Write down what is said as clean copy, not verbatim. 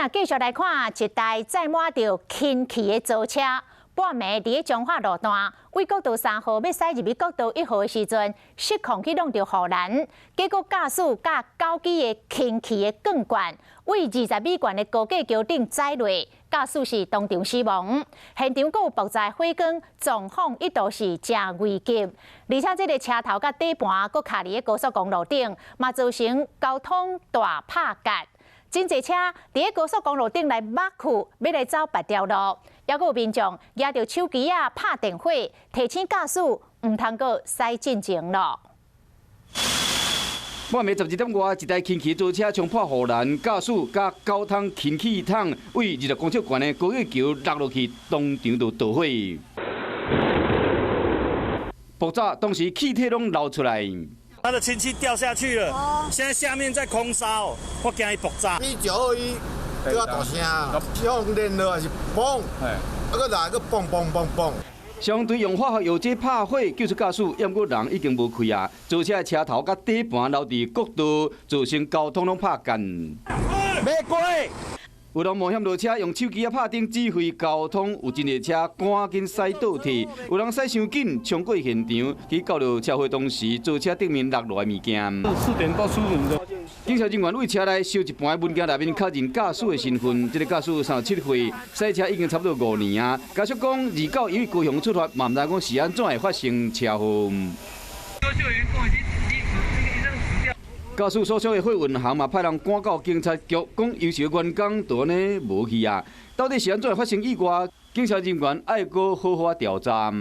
咱繼續來看一台載滿著氫氣的槽車，半暝佇咧彰化路段，對國道3號欲駛入去國道1號的時陣，失控去挵著護欄，結果駕駛佮九支的氫氣的鋼管，對20米懸的高架橋頂載落，駕駛是當場死亡。現場閣有爆炸火光，狀況一度是誠危急，而且這个車頭佮底盤閣卡佇咧高速公路頂，嘛造成交通大拍結。真濟車佇咧高速公路頂來抹去，欲來走別條路，猶閣有民眾攑著手機仔拍電話，提醒駕駛毋通閣駛進前咯。半暝12點外，一台氫氣槽車衝破護欄，駕駛佮九桶氫氣桶對20公尺懸的高架橋落落去，當場就著火。爆炸當時氣體攏流出來。他的氫氣掉下去了，現在下面在空燒，我驚伊爆炸。你就好伊較大聲，像連落來是嘣，啊閣來閣嘣嘣嘣嘣。消防隊用化學藥劑拍火救出駕駛，毋過人已經無氣啊！槽車的車頭佮底盤留佇國道，造成交通攏拍結。欲過。有人冒險落車，用手機仔拍燈指揮交通，有真濟車趕緊駛倒退，有人駛傷緊衝過現場，去救著車禍當時槽車頂面落落來物件。 4點多出門的。警察人員對車內燒一盤的文件內面確認駕駛的身份，這个駕駛37歲，駛車已經差不多5年啊。家屬講，二九伊對高雄出發，嘛毋知講是按怎會發生車禍。駕駛所屬的貨運行嘛，派人趕到警察局，講優秀員工就按呢無去啊。到底是按怎會發生意外？警察人員愛閣好好調查。